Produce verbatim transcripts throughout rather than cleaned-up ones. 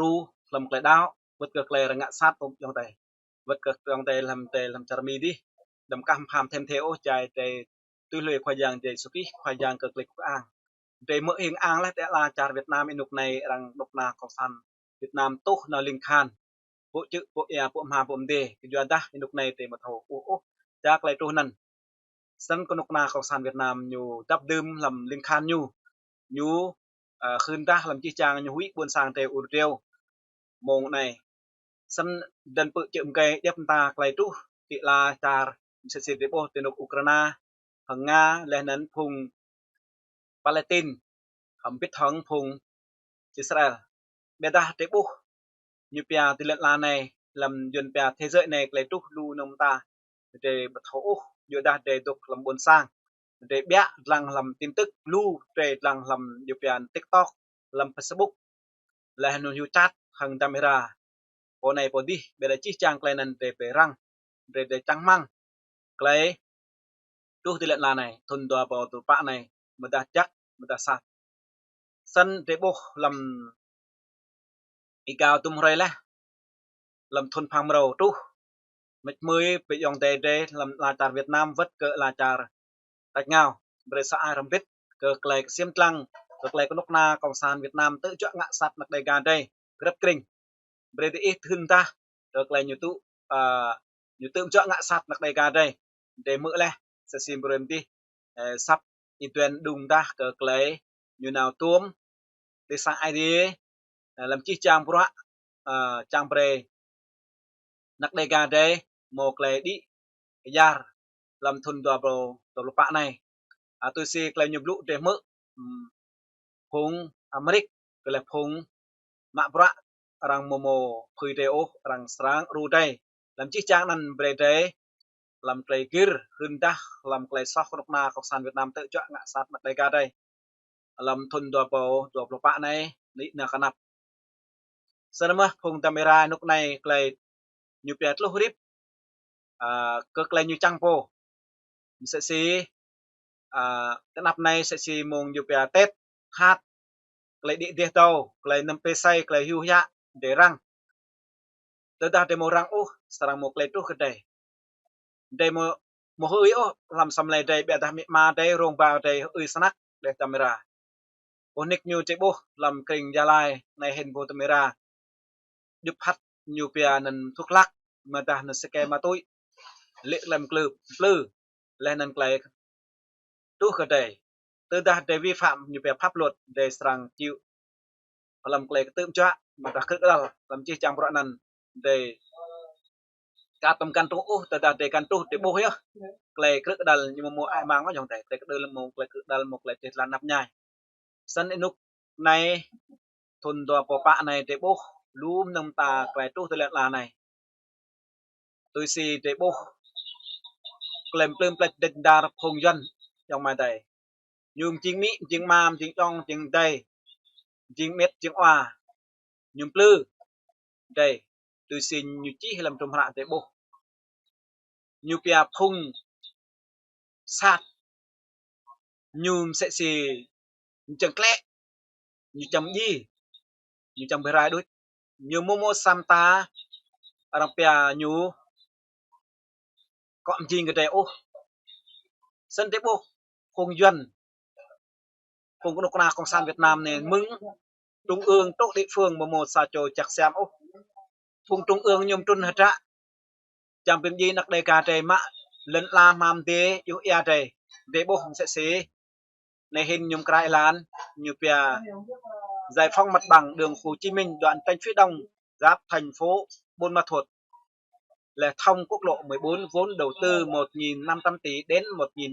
ru, hlăm klei đaŏ, wơ̆t kơ klei arăng ngă sat ôh ayŏng adơi. Wơ̆t kơ ayŏng adơi hlăm adơi hlăm čar Mi dih, đăm kah mơham thêm thê ôh, jai adơi tui hlue Khua Yang Yêsu Krist, Khua Yang kơ klei kơkuh kơang. Adơi hmư̆ hing ang laih tơlơi ala čar Việt Nam ênuk anai arăng knŭk kna cộng sản Việt Nam tuh nao ling khan. Pô čư̆, pô ia, pô hma, pô mdê, kơyua dah ênuk anai adơi ƀu thâo ôh, ôh, ča klei truh anăn. Snăn knŭk kna cộng sản Việt Nam ñu dăp dưm hlăm ling khan ñu. Ñu, ơ, hưn dah hlăm jih jang ñu huĭ ƀuôn sang adơi ur driâo mông anai. Snăn dăn pư̆ čư̆ mgei djăp mta klei truh ti ala čar, msĕ si drei ƀuh ti anôk Ukraina, hăng Nga, laih anăn phung Palestine, hăm bĭt hăng phung Israel. Ƀiădah drei ƀuh ñu pia ti lăn ala anai, hlăm yuăn pia thế giới anai klei truh lu nơm mta. Drei ƀu thâo ôh, yua dah drei dôk hlăm ƀuôn sang. Drei ƀiă dlăng hlăm tin tức, lu drei dlăng hlăm ñu pia TikTok, hlăm Facebook. Laih anŭn hyu čăt hăng dăm êra. Pô anai pô dih, ƀiădah jih jang klei anăn drei brei răng, drei, drei čang hmăng. Klei truh ti lăn ala anai, thŭn dua êbâo dua pluh pă anai, mơdah jăk, mơdah sat. Snăn drei ƀuh hlăm êgao dŭm hrơi laih, hlăm thŭn phang mrâo truh, mĕt mơi pơ ayŏng adơi drei hlăm ala čar Việt Nam wơ̆t kơ ala čar tač êngao. Brei sa ai hrăm bĭt kơ klei ksiêm dlăng, kơ klei knŭk kna cộng sản Việt Nam tơjuă ngă sat anak Đêga drei grăp krĭng. Brei diih hưn dah kơ klei ñu tŭ, ơ, ñu tơjuă ngă sat anak Đêga drei. Drei hmư̆ laih, sa sim brei mdih, ơ, asăp êduen đŭng dah kơ klei ñu nao tuôm ti sang Aê Diê, ơ, hlăm jih jang bruă, ơ, čang brei anak Đêga drei mâo klei đĭ kyar hlăm thŭn dua êbâo dua pluh pă anai. Ơ, tui si klei ñu blŭ drei hmư̆, ưm, phung Amêrik, kơ lĕ phung mă bruă arăng mâo mâo phưi drei ôh, arăng srăng ru drei. Hlăm jih jang anăn brei drei hlăm klei gĭr, hưn dah hlăm klei soh knŭk kna cộng sản Việt Nam tơjuă ngă sat anak Đêga drei. Hlăm thŭn dua êbâo dua pluh pă anai, anai nao kơ anăp. Snăn mơh phung dăm êra ênuk anai klei ñu pia tluh rip, ơ, kơ klei ñu čang pô. Msĕ si, ơ, ti anăp anai msĕ si mông ñu pia Tết, hat, klei đĭ dêh dâo, klei năm pê say, klei hyu hyă, drei răng. Tơdah drei mâo răng ôh, srăng mâo klei truh kơ drei. Drei mâo, mâo hơưi ôh hlăm asei mlei drei, ƀiădah amĭ ama drei, rông ba drei hơưi snăk, đeh dăm êra. Ƀuh nik ñu drei ƀuh hlăm krĭng Gia Lai anai hĭn ƀuh dăm êra. Djŭp hăt ñu pia anăn thuốc lắc, mơdah anăn sê ke ma túy, lĕ klei mplư, mplư, laih anăn klei truh kơ drei. Tơdah drei vi phạm ñu pia pháp luật, drei srăng chịu hlăm klei kơtư̆ mjuă, mơdah krư̆ kơđăl, hlăm jih jang bruă anăn drei ka tăm găn truh ôh, tơdah drei găn truh, drei ƀuh yơh. Klei krư̆ kơđăl ñu mâo mơai mang ôh ayŏng adơi, klei kơđăl mâo, klei krư̆ kơđăl mâo, klei dêh dlan anăp mñai. Snăn ênuk anai, thŭn dua êbâo pă anai drei ƀuh, lu mơnơ̆ng mta klei truh ti lăn ala anai. Tui si drei ƀuh, klei mplư mplĕč dêč dar phung yuăn ayŏng amai adơi. Ñu mjing amĭ, mjing ama, mjing ayŏng, mjing adơi, mjing amĭ, mjing awa. Ñu mplư drei, tui si ñu čih hlăm hdruôm hră drei ƀuh. Ñu pia phung sat, ñu msĕ si ñu čang klĕ, ñu čang mdjiê, ñu čang bi rai đuč. Ñu mâo mâo sa mta arăng pia ñu kŏ mjing kơ drei ôh. Snăn drei ƀuh phung yuăn, phung knŭk kna cộng sản Việt Nam anei mơ̆ng trung ương truh địa phương mâo mâo sa čô čăk siam ôh. Phung trung ương ñu mtrŭn hơdră, čang bi mdjiê anak Đêga drei mă lăn ala hmam dê, djuh ia drei. Drei ƀuh msĕ si anei hĭn ñu mkra êlan, ñu pia giải phóng mặt bằng đường Hồ Chí Minh đoạn tránh phía đông giáp thành phố Buôn Ma Thuột. Lĕ thông quốc lộ mười bốn vốn đầu tư một nghìn năm trăm tỷ đến một nghìn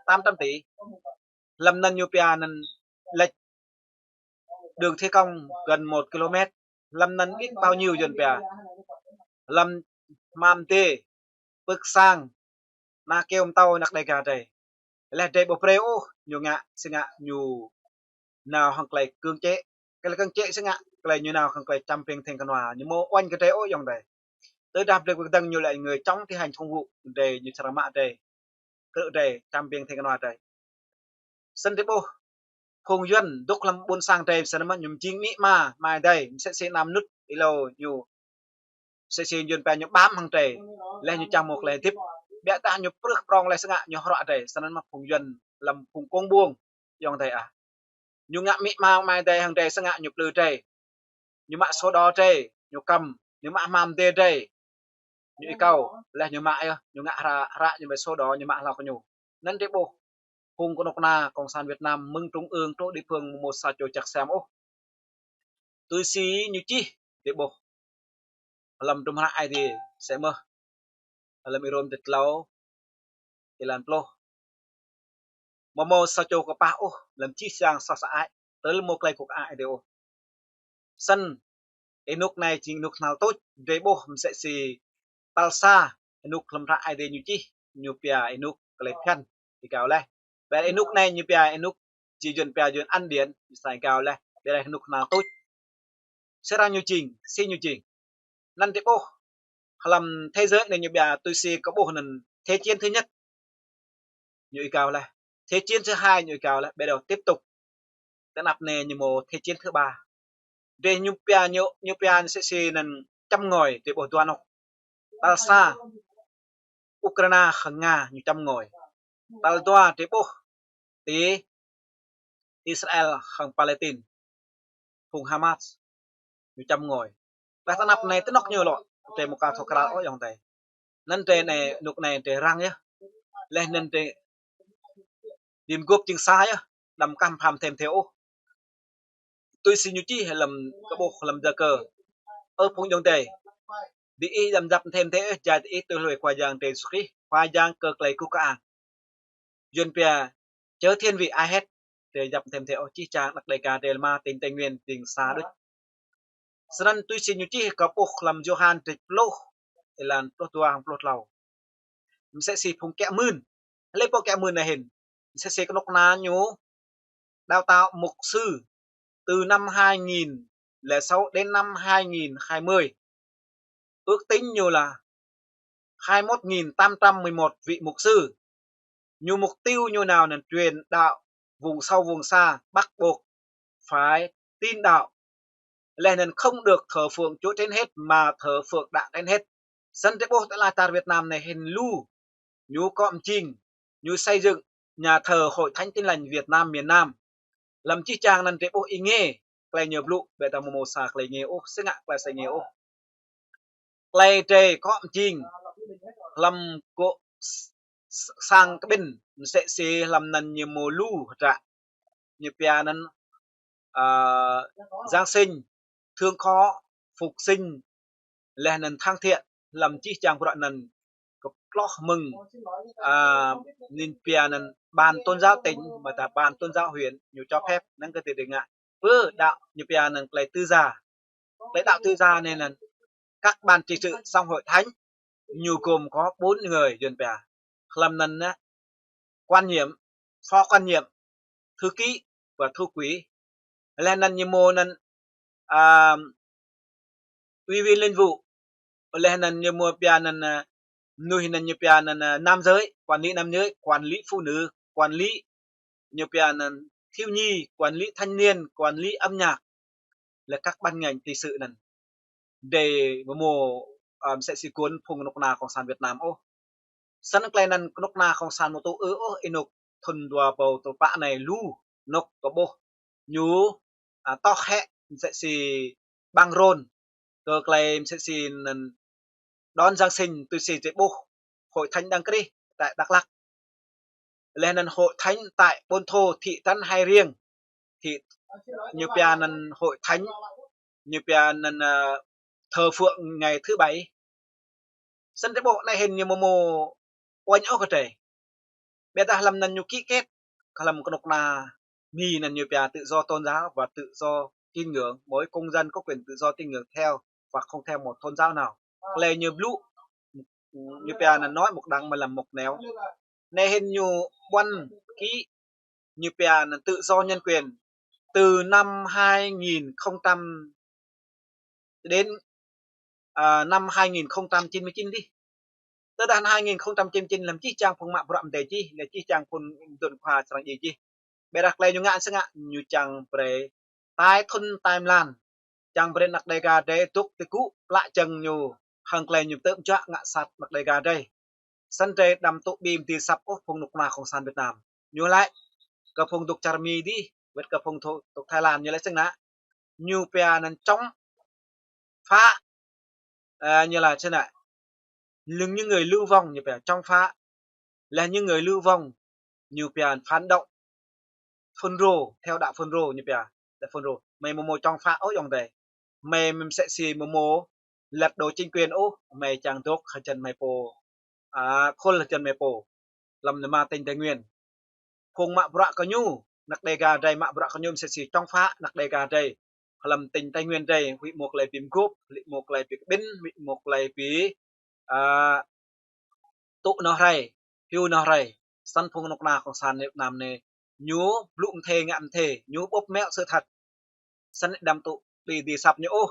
tám trăm tỷ. Hlăm anăn ñu pia anăn lĕ đường thi công gần một ki-lô-met. Hlăm anăn biết bao nhiêu yuăn pia. Hlăm hmam dê, pưk sang, ana kơyâo mtâo anak Đêga drei. Leh drei ƀu brei ôh ñu ngă, si ngă ñu nao hŏng klei kơ̆ng čĕ. Klei kơ̆ng čĕ si ngă, klei ñu nao hŏng klei čăm ping thing kơnua. Ñu mâo uêñ kơ drei ôh ayŏng adơi. Tơdah blek kdơ̆ng ñu lĕ người chống thi hành công vụ, drei ñu črang mă drei. Krư̆ drei, čăm ping thing kơnua drei. Snăn drei ƀuh. phung Yuan dŏ hlăm ƀôn sang drei, msĕ anŭn mơ̆ ñu mjing amĭ ama, amai adơi, msĕ si anăm nŭt, ih lâo ñu, msĕ si Yuan pia ñu bam hăng drei, laih ñu čang mơ̆ klei hơdip. Biă dah ñu prưh prong laih sơngă ñu hrŏ drei, msĕ anŭn mơ̆ phung Yuan hlăm phung kông ƀuông, ayŏng adơi ah. Ñu ngă amĭ ama, amai adơi hăng drei sơngă ñu plư drei. Ñu mă sổ đỏ drei, ñu kăm, ñu mă hmam dê drei. Ñu ikâo, laih ñu mă yơh, ñu ngă hră, hră ñu ƀơi sổ đỏ, ñu mă hlâo kơ ñu. Anŭn drei ƀuh, phung kơnuk kơna Cộng sản Việt Nam mơ̆ng trung ương truh địa phương mơ̆ mâo sa čô čăk siam ôh. Tui si ñu čih, drei ƀuh hlăm hdruôm hră Aê Diê, msĕ mơ̆ hlăm Ê-rôm dêh tlâo, êlan pluh. Mơ̆ mâo sa čô kơpah ôh hlăm jih jang soh sơăi, tơl mâo klei kơkuh kơ Aê Diê ôh. Snăn, ênuk anai jing ênuk knhal tuč, drei ƀuh msĕ si tal sa, ênuk hlăm hră Aê Diê ñu čih, ñu pia ênuk klei phiăn, ih gao laih. Ƀiădah ênuk anai ñu pia ênuk, či Yuan pia Yuan ăn điện, ñu sa ih gao laih, ƀiădah ênuk knhal tuč. Sơrăng ñu jing, si ñu jing. Anăn drei ƀuh, hlăm thế giới anai ñu pia tui si kơ ƀuh anăn thế chiến thứ nhất. Ñu ih gao laih. Thế chiến thứ hai ñu ih gao laih. Ƀiădah tiếp tục. Tơ anăp anai ñu mâo thế chiến thứ ba. Drei ñu pia ñu, ñu pia msĕ si anăn châm ngòi, drei ƀuh dua anŏ. Tal sa, Ukraina hăng Nga ñu châm ngòi. Tal dua drei ƀuh ti Israel hăng Palestine, phung Hamas, ñu châm ngòi. Ƀiădah tơ anăp anai tơ anŏ ñu lŏ, drei mơ̆ ka thâo krăn ôh ayŏng adơi. Anăn drei anai, ênuk anai drei răng yơh. Laih anăn drei bi mguôp jing sa yơh, đăm kăm pham thêm thêu ôh. Tui si ñu čih hlăm kơ ƀuh hlăm Yakơ. Ơ phung ayŏng adơi, diih đăm djăp thêm thêu ôh, jai diih tui hluê Khua Yang drei Yêsu Krist, Khua Yang kơ klei kơkuh kơang. Yuan pia chớ thiên vị ai hết, drei djăp thêm thêu ôh, jih jang anak Đêga drei lĕ mă tỉnh Tây Nguyên jing sa đôč. Snăn tui si ñu čih kơ ƀuh hlăm Yôhan dêh pluh, êlan pluh dua hăng pluh tlâo. Msĕ si phung kiă mưn. Hlei pô kiă mưn anai hĭn? Msĕ si kơnuk kơna ñu đào tạo mục sư từ năm hai nghìn lẻ sáu đến năm hai nghìn hai mươi. Ước tính ñu là hai mươi mốt nghìn tám trăm mười một vị mục sư. Ñu mục tiêu ñu nao anăn truyền đạo vùng sâu vùng xa, bắt buộc phải tin đạo. Laih anăn không được thờ phượng Chúa trên hết mà thờ phượng đạo trên hết. Snăn drei ƀuh tơlơi čar Việt Nam anai hĭn lu. Ñu kơ mjing, ñu xây dựng nhà thờ Hội Thánh Tin Lành Việt Nam miền Nam. Hlăm jih jang anăn drei ƀuh ih ngă, klei ñu blŭ, ƀiădah mơ̆ mâo sa klei ngă ôh, sơngă klei sa ngă ôh. Klei drei kơ mjing, hlăm kơ s-, s-, sang kƀĭn, msĕ si hlăm anăn ñu mâo lu hdră. Ñu pia anăn, a, Giáng sinh, Thương khó, Phục sinh, laih anăn Thăng thiện, hlăm jih jang bruă anăn kơ tloh mơ̆ng, a, ñu pia anăn ban tôn giáo tỉnh, ƀiădah ban tôn giáo huyện, ñu cho phép, anăn kơ drei ngă. Pơ đăo ñu pia anăn klei tư gia. Klei đăo tư gia anai anăn các ban trị sự trong hội thánh, ñu gồm có bốn người Yuan pia. Hlăm anăn anăn, quản nhiệm, phó quản nhiệm, thư ký và thư ký. Laih anăn ñu mâo anăn, a, ủy viên liên vụ. Laih anăn ñu mâo pia anăn, a, mnuih anăn ñu pia anăn, a, nam giới, quản lý nam giới, quản lý phụ nữ, quản lý ñu pia anăn thiếu nhi, quản lý thanh niên, quản lý âm nhạc. Laih các ban ngành trị sự anăn. Drei mơ̆ mâo, a, msĕ si kơ phung kơnuk kơna Cộng sản Việt Nam ôh. Snăn klei anăn kơnuk kơna Cộng sản mơ̆ tŭ ư ôh ênuk thŭn dua êbâo dua pluh pă anai lu anŏ kơ ƀuh. Ñu, a, tŏh hĕ msĕ si băng rôn. Kơ klei msĕ si anăn đón Giáng sinh tui si drei ƀuh Hội Thánh Đấng Christ tại Đắk Lắk. Laih anăn Hội Thánh tại Buôn Thô, thị trấn Hai Riêng. Thì ñu pia anăn Hội Thánh, ñu pia anăn, a, thờ phượng ngày thứ bảy. Snăn drei ƀuh anai hĭn ñu mơ̆ mâo uêñ ôh kơ drei. Ƀiădah hlăm anăn ñu ký kết, hlăm kơnuk kơna Mi anăn ñu pia tự do tôn giáo và tự do tín ngưỡng. Mỗi công dân có quyền tự do tín ngưỡng theo hoặc không theo một tôn giáo nào. Klei ñu blŭ, ñu pia anăn nói một đằng mà làm một nẻo. Anai hĭn ñu ƀuăn ký, ñu pia anăn tự do nhân quyền từ năm hai nghìn không trăm đến, à, năm hai nghìn không trăm chín mươi chín dih. Tơdah năm hai nghìn không trăm chín mươi chín hlăm jih jang phung mă bruă mdê jih, lĕ jih jang phung dŭn khua srăng djai jih. Ƀiădah tơlơi ñu ngă sĭt ngă, ñu čang brơi tai thŭn tai mlan, čang brơi anăk Đêga drei dŏ tơgŭ plă jơ̆ng ñu, hăng tơlơi ñu tơm juă ngă sat anăk Đêga drei. Snăn drei đăm tŭ ƀing dĭ săp ôh phung kơnuk kơna Cộng sản Việt Nam. Ñu laĭ kơ phung dŏ čar Mi dih, wơ̆t kơ phung dŏ, dŏ Thái Lan, ñu laĭ sĭt ngă, ñu pia anăn chống phá, à, ñu laĭ sĭt ngă, lưng những người lưu vong, ñu pia chống phá, là những người lưu vong, ñu pia phản động, phun rô, theo đạo phun rô, ñu pia, là phun rô. Mơi mơ̆ mơ̆ chống phá ôh ayŏng adơi. Mơi mơ̆ msĕ si mơ̆ mơ̆ lật đổ chính quyền ôh, mơi čang dŏ hơjăn mơi pô, à, khul hơjăn mơi pô. Hlăm anai mă tỉnh Tây Nguyên. Phung mă bruă kơ ñu, anăk Đêga drei mă bruă kơ ñu msĕ si chống phá anăk Đêga drei. Hlăm tỉnh Tây Nguyên drei, huĭ mơ̆ tơlơi bi mguôp, huĭ mơ̆ tơlơi bi kƀĭn, huĭ mơ̆ tơlơi bi, à, tŭ noh rai, hyu noh rai. Snăn phung kơnuk kơna Cộng sản Việt Nam anai, ñu blŭ mthê ngă mthê, ñu bưp mĕo sự thật. Snăn đăm tŭ ƀing dĭ săp ñu ôh.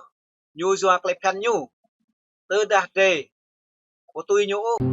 Ñu yua tơlơi phiăn ñu. Tơdah drei ƀu tui ñu ôh.